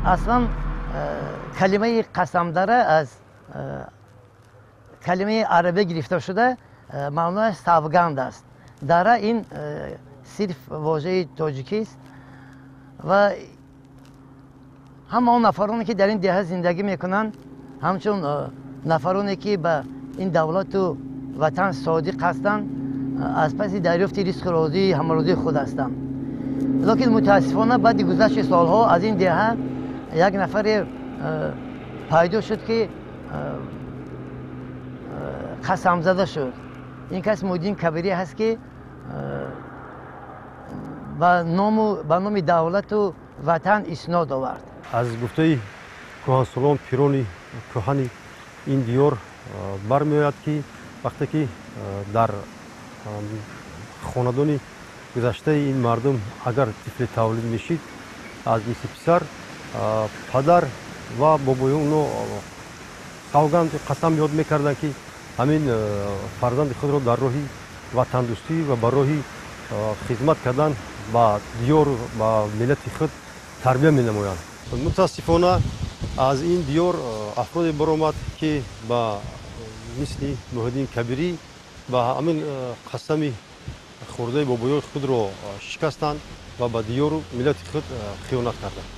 Аслан калимаи Қасамдара аз калимаи арабӣ гирифта шуда, маънояш савганд аст. Дара ин сирф вожаи тоҷикист ва ҳама он нафароне, ки дар ин деҳа зиндагӣ мекунанд, ҳамчун нафароне, ки ба ин давлату ватан содиқ ҳастанд, аз паси дарёфти ризқу розии ҳамарӯзии худ ҳастанд. Лекин мутаассифона, баъди гузашти солҳо аз ин деҳа як нафаре пайдо шуд, ки қасамзада шуд. Ин кас Муҳиддин Кабирӣ ҳаст, ки ба номи давлату ватан иснод овард. Аз гуфтаи кӯҳансолон, пирони кӯҳани ин диёр бармеояд, ки вақте ки дар хонадони гузаштаи ин мардум агар тифле таваллуд мешид аз ҷинси писар, падар ва бобоёно савганд, қасам ёд мекарданд, ки ҳамин фарзанди худро дар роҳи ватандӯстӣ ва ба роҳи хизмат кардан ба диёру ба миллати худ тарбия менамоянд. Мутаассифона, аз ин диёр афроде баромад, ки ба мисли Муҳиддин Кабирӣ ба ҳамин қасами хӯрдаи бобоёи худро шикастанд ва ба диёру миллати худ хиёнат карданд.